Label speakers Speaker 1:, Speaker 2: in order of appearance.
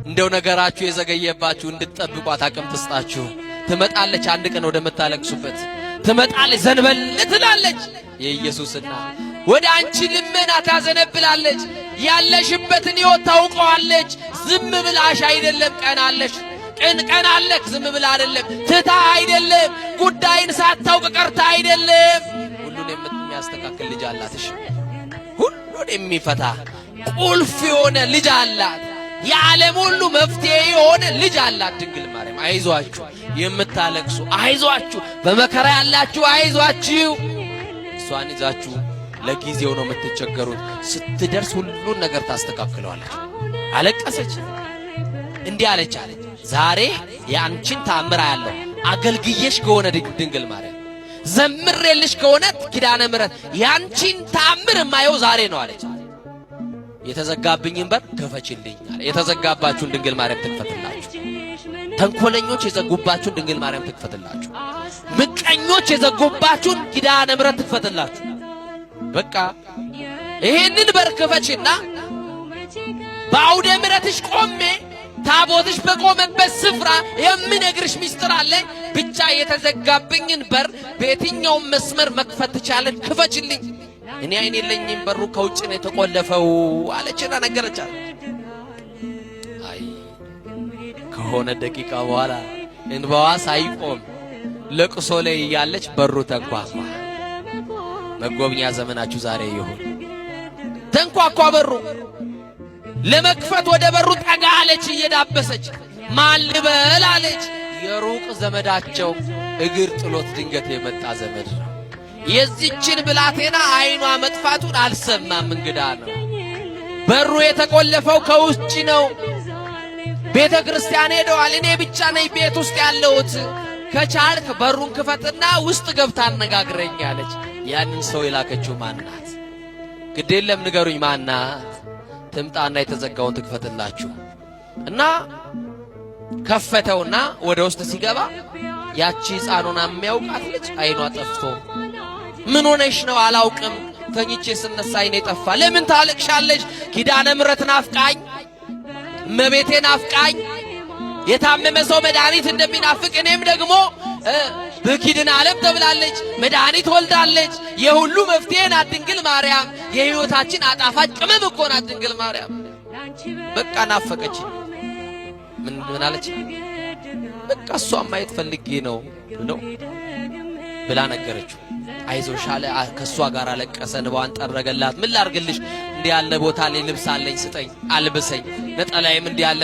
Speaker 1: እንደው ነገራችሁ የዘገየባችሁ እንድትጠብቋት አቅም ትስጣችሁ። ትመጣለች፣ አንድ ቀን ወደምታለቅሱበት ትመጣለች። ዘንበል ትላለች። የኢየሱስ እናት ወደ አንቺ ልመና ታዘነብላለች። ያለሽበትን ሕይወት ታውቀዋለች። ዝም ብላሽ አይደለም፣ ቀናለሽ ቀን ቀን አለክ። ዝም ብላ አይደለም፣ ትታ አይደለም፣ ጉዳይን ሳታውቅ ቀርታ አይደለም። ሁሉን የሚያስተካክል ልጅ አላትሽ። ሁሉን የሚፈታ ቁልፍ የሆነ ልጅ አላት። የዓለም ሁሉ መፍትሄ የሆነ ልጅ አላት ድንግል ማርያም። አይዟችሁ የምታለቅሱ፣ አይዟችሁ በመከራ ያላችሁ፣ አይዟችሁ። እሷን ይዛችሁ ለጊዜው ነው የምትቸገሩት። ስትደርስ ሁሉን ነገር ታስተካክለዋለች። አለቀሰች፣ እንዲህ አለች አለች ዛሬ የአንቺን ታምር አያለሁ። አገልግዬሽ ከሆነ ድንግል ማርያም፣ ዘምሬልሽ ከሆነ ኪዳነ ምሕረት፣ ያንቺን ታምር የማየው ዛሬ ነው አለች። የተዘጋብኝን በር ክፈችልኝ አለ። የተዘጋባችሁን ድንግል ማርያም ትክፈትላችሁ። ተንኮለኞች የዘጉባችሁን ድንግል ማርያም ትክፈትላችሁ። ምቀኞች የዘጉባችሁን ኪዳነ ምሕረት ትክፈትላችሁ። በቃ ይሄንን በር ክፈችና በአውደ ምሕረትሽ ቆሜ ታቦትሽ በቆመበት ስፍራ የምነግርሽ ሚስጥር አለ። ብቻ የተዘጋብኝን በር በየትኛውም መስመር መክፈት ትቻለሽ፣ ክፈችልኝ። እኔ አይን የለኝም፣ በሩ ከውጭ ነው የተቆለፈው አለችና ነገረቻት። አይ ከሆነ ደቂቃ በኋላ እንባዋ ሳይቆም ለቅሶ ላይ እያለች በሩ ተንኳኳ። መጎብኛ ዘመናችሁ ዛሬ ይሁን። ተንኳኳ በሩ። ለመክፈት ወደ በሩ ጠጋ አለች እየዳበሰች። ማን ልበል አለች። የሩቅ ዘመዳቸው እግር ጥሎት ድንገት የመጣ ዘመድ ነው። የዚችን ብላቴና አይኗ መጥፋቱን አልሰማም፣ እንግዳ ነው። በሩ የተቆለፈው ከውጭ ነው። ቤተ ክርስቲያን ሄደዋል። እኔ ብቻ ነኝ ቤት ውስጥ ያለሁት። ከቻልክ በሩን ክፈትና ውስጥ ገብታ አነጋግረኝ አለች። ያንን ሰው የላከችው ማናት? ግድ የለም ንገሩኝ፣ ማናት? ትምጣና የተዘጋውን ትክፈትላችሁ። እና ከፈተውና ወደ ውስጥ ሲገባ ያቺ ሕፃኑን የሚያውቃት ልጅ አይኗ ጠፍቶ፣ ምን ሆነሽ ነው? አላውቅም፣ ተኝቼ ስነሳ አይኔ ጠፋ። ለምን ታለቅሻለሽ? ኪዳነ ምሕረት ናፍቃኝ፣ እመቤቴ ናፍቃኝ። የታመመ ሰው መድኃኒት እንደሚናፍቅ እኔም ደግሞ በኪድን ዓለም ተብላለች፣ መድኃኒት ወልዳለች። የሁሉ መፍትሄ ናት ድንግል ማርያም። የሕይወታችን አጣፋጭ ቅመም እኮ ናት ድንግል ማርያም። በቃ ናፈቀች። ምን ምን አለች? በቃ እሷን ማየት ፈልጌ ነው ብሎ ብላ ነገረችው። አይዞሽ አለ። ከእሷ ጋር አለቀሰ፣ እንባዋን ጠረገላት። ምን ላርግልሽ? እንዲህ ያለ ቦታ ላይ ልብስ አለኝ ስጠኝ፣ አልብሰኝ። ነጠላዬም እንዲህ ያለ